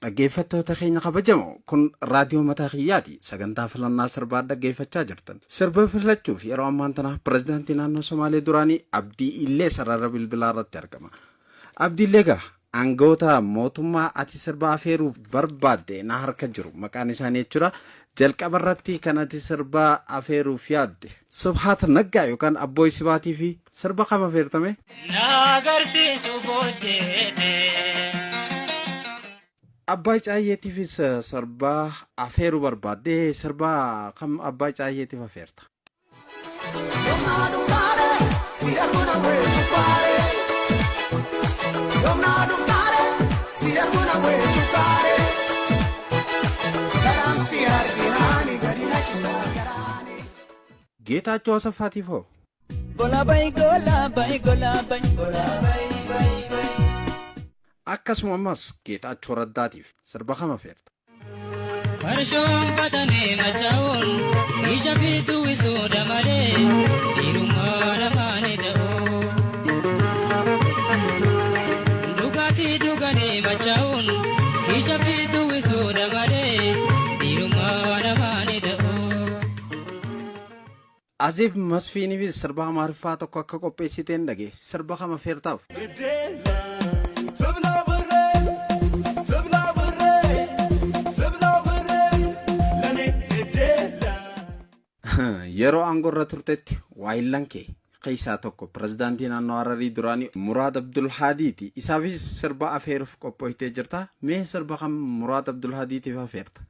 Dhaggeeffattoota keenya kabajamoo, kun raadiyoo mataa kiyyaati. Sagantaa filannaa sirbaa dhaggeeffachaa jirtan. Sirba filachuuf yeroo ammaan tana pirezidaantii naannoo Somaalee duraanii Abdii Illee sarara bilbilaa irratti argama. Abdii Illee gaa aangawoota mootummaa ati sirba afeeruuf barbaadde na harka jiru maqaan isaanii jechuudha. Jalqaba irratti kan ati sirba afeeruuf yaadde Sibhaat Naggaa yookaan Abbooy Sibaatii fi sirba kam afeertame? Na agarsiisu booddeetee. Abbaay Caayyeetiifis sirba afeeruu barbaadde sirba kam Abbaay Caayyeetiif afeerta? Yomnaa dhuftaare si arguun hawwee sukkaare. Yomnaa dhuftaare si arguun hawwee sukkaare. Garaan si arginaani gadi na cisaa garaani. Geetaachoo Asaffaatiif hoo? Gola bay gola bay gola bay gola bay bay bay. Akkasuma ammas Geetaachoo Raddaatiif sirba kam afeerta? Farshoon qatamee machaa'uun ija fiitu wisuu damalee dhiirummaa lamaanii ta'uu. Dhugaatii dhuganii machaa'uun ija fiitu wisuu damalee dhiirummaa lamaanii ta'uu. Azeeb Masfiiniifis sirba Amaariffaa tokko akka qopheessiteen dhage. Sirba kam afeertaaf? Yeroo aangoo irra turtetti waayillan kee keessaa tokko pirezidaantii naannoo Hararii duraanii Muraad Abdulhaadiiti. Isaafis sirba afeeruuf qophooftee jirta. Mee sirba kam Muraad Abdulhaadiitiif afeerta?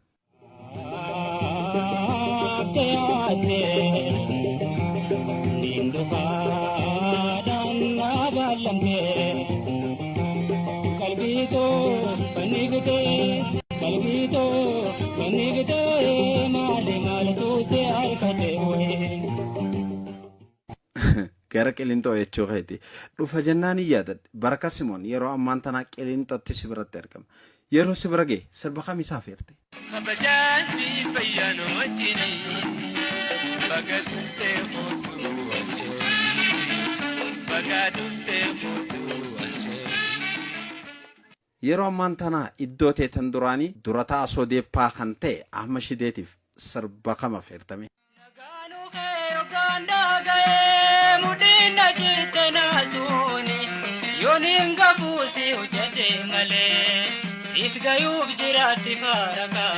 Gara Qilinxoo jechuu keeti. Dhufa jennaan hin yaadadhe. Baraka Simoon yeroo ammaan tanaa Qilinxootti si biratti argama. Yeroo si bira gahe sirba kam isaa afeerte? Kabajaan fi fayyaan wajjini baga dhuftee kootu as ceeri. Baga dhuftee kootu as ceeri. Yeroo ammaan tanaa iddoo teetan duraanii durataa Sodeeppaa kan ta'e Ahmad Shideetiif sirba kam afeertame? Nagaanuu kee hoggaan dhaga'ee mudhiin na citte naasuuni yooniin gabuusi hojjedhe malee siif gayuuf jiraatti faarakaa.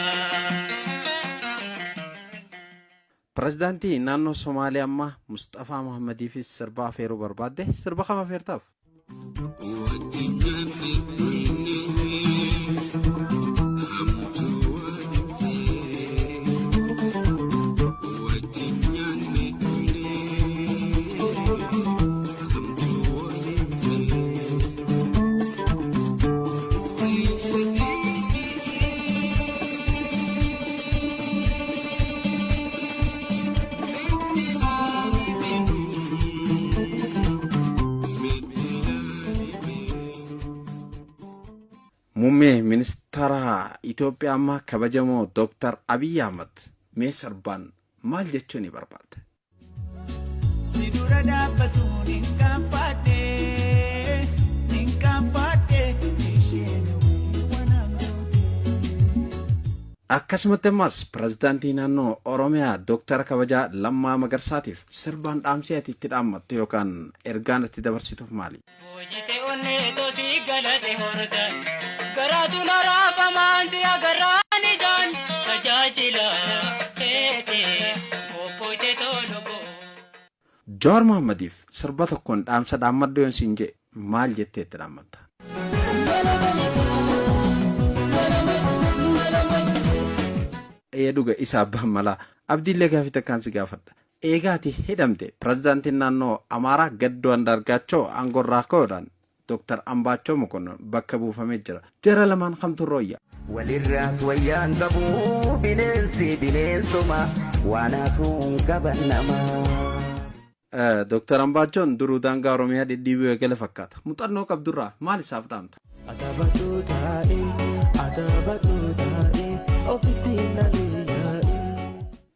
Pirezidaantii naannoo Somaalee ammaa Musxafaa Mohammadiifis sirba afeeruu barbaadde sirba kam afeertaaf? Muummee ministeera Itoophiyaa ammaa kabajamoo Dooktar Abiyyi Ahmad mee sirbaan maal jechuu ni barbaadda? Si dura dhaabbatuun hin qaanfadhe, hin qaanfadhe, isheen waan goote. Akkasumatti ammas pirezidaantii naannoo Oromiyaa Dooktara kabajaa Lammaa Magarsaatiif sirbaan dhaamsee ati itti dhaammattu yookaan ergaan itti dabarsituuf maali? Boojite onnee tosii galate hortan garaatu na raafamaan si agarraan ijaan tajaajila keetii qophooyte tolu boo. Jawaar Mohaammadiif sirba tokkoon dhaamsa dhaammadhu yoon siin jedhe maal jettee itti dhaammatta? Ee dhuga isa abbaan malaa. Abdiillee gaafii takkaan si gaafadha. Eega ati hidhamte pirezidaantiin naannoo Amaaraa Gaddoo Andaargaachoo aangoorraa ka'uudhaan Dooktar Ambaachoo Mokonnon bakka buufamee jira. Jara lamaan kamtu irra wayya? Walirraas wayyaan qabu bineensi bineensuma waan haasuun qaban namaa. Dooktar Ambaachoon duruu daangaa Oromiyaa dhidhiibuu eegale fakkaata. Muuxannoo qabdurraa maal isaaf dhaamta? Adabatu taa'e, adabatu taa'e, ofitti nalee yaa'e.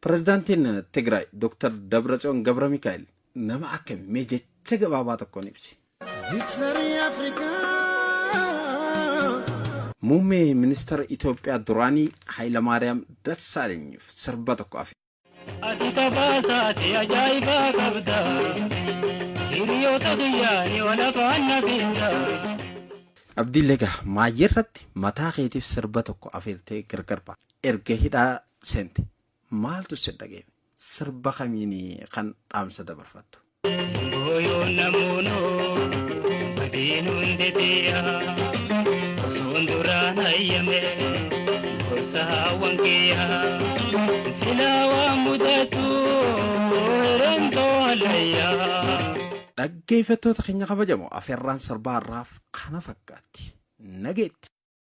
Pirezidaantiin Tigraay Dooktar Dabratsiyoon Gabra Mikaa'el nama akkami mee jecha gabaabaa tokkoon ibsi. Hitler Afrikaa. Muummee ministeera Itoophiyaa duraanii Hayilamaariyaam Dassaalenyiif sirba tokko afe. Ati taphasaati ajaa'ibaa qabda. Hiriyoota biyyaa wal afaan na finda. Abdiin egaa maayyee irratti mataa keetiif sirba tokko afeertee gargar ba'a. Erga hidhaa seente maaltu si dhaga'ame? Sirba kamiin kan dhaamsa dabarfattu? Gooyoon namoonoo adiin hundi xiyya osoon duraan hayyame gorsa hawwan kiyya silaa waan mudatu ereentoo hallayyaa. Dhaggeeffattoota keenya kabajamoo afeerraan sirbaa irraaf kana fakkaatti. Nageetti.